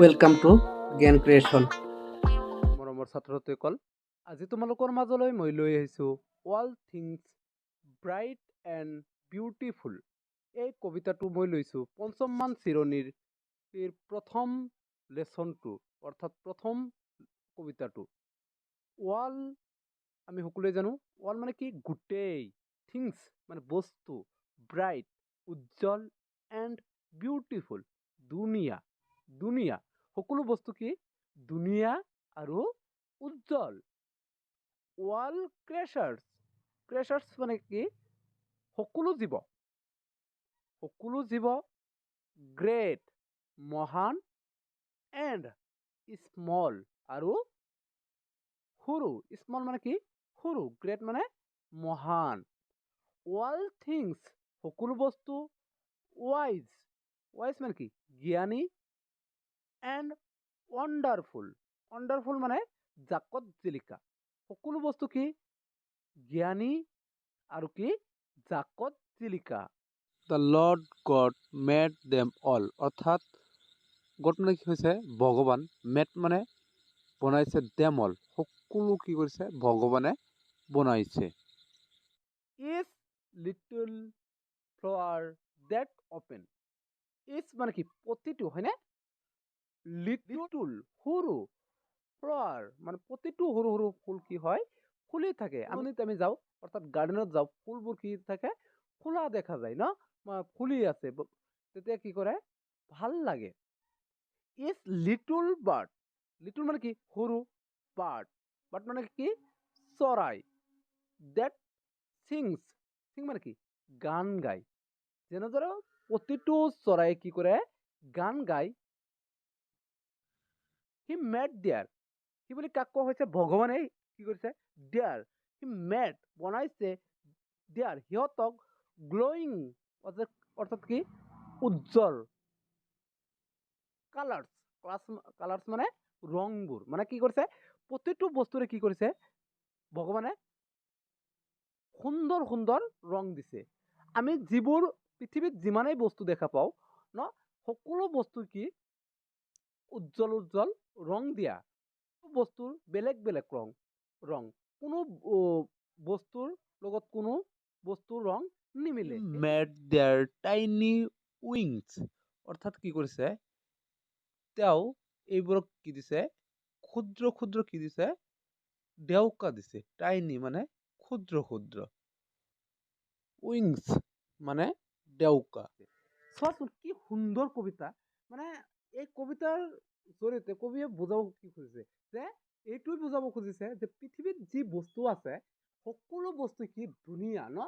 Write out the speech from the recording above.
Welcome to Gyan Creation. মৰমৰ ছাত্ৰ ছাত্ৰীসকল, আজি তোমালোকৰ মাজলৈ মই লৈ আহিছোঁ "All Things Bright and Beautiful"। এই কবিতাটো মই লৈছোঁ পঞ্চমমান শ্ৰেণীৰ প্ৰথম লেচনটো, অৰ্থাৎ প্ৰথম কবিতাটো। অল, আমি সকলোৱে জানো, অল মানে কি? গোটেই। থিংছ মানে বস্তু, ব্ৰাইট উজ্জ্বল, এণ্ড বিউটিফুল ধুনীয়া। ধুনীয়া, সকলো বস্তু কি ধুনীয়া আৰু উজ্জ্বল। অল ক্ৰিয়েচাৰ্ছ, ক্ৰিয়েচাৰ্ছ মানে কি? সকলো জীৱ, সকলো জীৱ, গ্ৰেট মহান, এণ্ড স্মল আৰু সৰু। স্মল মানে কি? সৰু। গ্ৰেট মানে মহান। অল থিংছ সকলো বস্তু, ৱাইজ, ৱাইজ মানে কি? জ্ঞানী, এণ্ড ৱণ্ডাৰফুল, ৱণ্ডাৰফুল মানে জাকত জিলিকা। সকলো বস্তু কি জ্ঞানী আৰু কি জাকত জিলিকা। The Lord God made them all. অৰ্থাৎ গড মানে কি হৈছে? ভগৱান। মেড মানে বনাইছে, দেম অল সকলো কি কৰিছে? ভগৱানে বনাইছে। Each little flower that open, each মানে কি? প্ৰতিটো, হয়নে? লিটল সৰু, ফ্লাৱাৰ মানে প্ৰতিটো সৰু সৰু ফুল কি হয়? ফুলি থাকে। আমি যাওঁ, অৰ্থাৎ গাৰ্ডেনত যাওঁ, ফুলবোৰ কি থাকে? ফুলা দেখা যায় ন, ফুলি আছে। তেতিয়া কি কৰে? ভাল লাগে। ইচ লিটল বাৰ্ড, লিটল মানে কি? সৰু, বাৰ্ড, বাৰ্ড মানে কি? চৰাই, ডেট ছিংছ, চিং মানে কি? গান গায়। যেনেদৰে প্ৰতিটো চৰাই কি কৰে? গান গায়। হি মেড there, সি বুলি কাক কোৱা হৈছে? ভগৱানে কি কৰিছে? There, he made বনাইছে, there সিহঁতক, গ্ল'য়িং অৰ্থাৎ কি? উজ্জ্বল, কালাৰ্ছ, কালাৰ্ছ মানে ৰংবোৰ। মানে কি কৰিছে? প্ৰতিটো বস্তুৰে কি কৰিছে ভগৱানে? সুন্দৰ সুন্দৰ ৰং দিছে। আমি যিবোৰ পৃথিৱীত যিমানেই বস্তু দেখা পাওঁ ন, সকলো বস্তু কি উজ্জ্বল উজ্জ্বল ৰং দিয়া বস্তুৰ বেলেগ বেলেগ ৰং। কোনো বস্তুৰ লগত কোনো বস্তুৰ ৰং নিমিলে। মেড there tiny wings, অৰ্থাৎ কি কৰিছে তেওঁ? এইবোৰক কি দিছে? ক্ষুদ্ৰ ক্ষুদ্ৰ কি দিছে? ডেউকা দিছে। টাইনি মানে ক্ষুদ্ৰ ক্ষুদ্ৰ, উইংছ মানে ডেউকা। চোৱাচোন, কি সুন্দৰ কবিতা! মানে এই কবিতাৰ জৰিয়তে কবিয়ে বুজাব কি খুজিছে? যে এইটোৱে বুজাব খুজিছে যে পৃথিৱীত যি বস্তু আছে, সকলো বস্তু কি ধুনীয়া ন।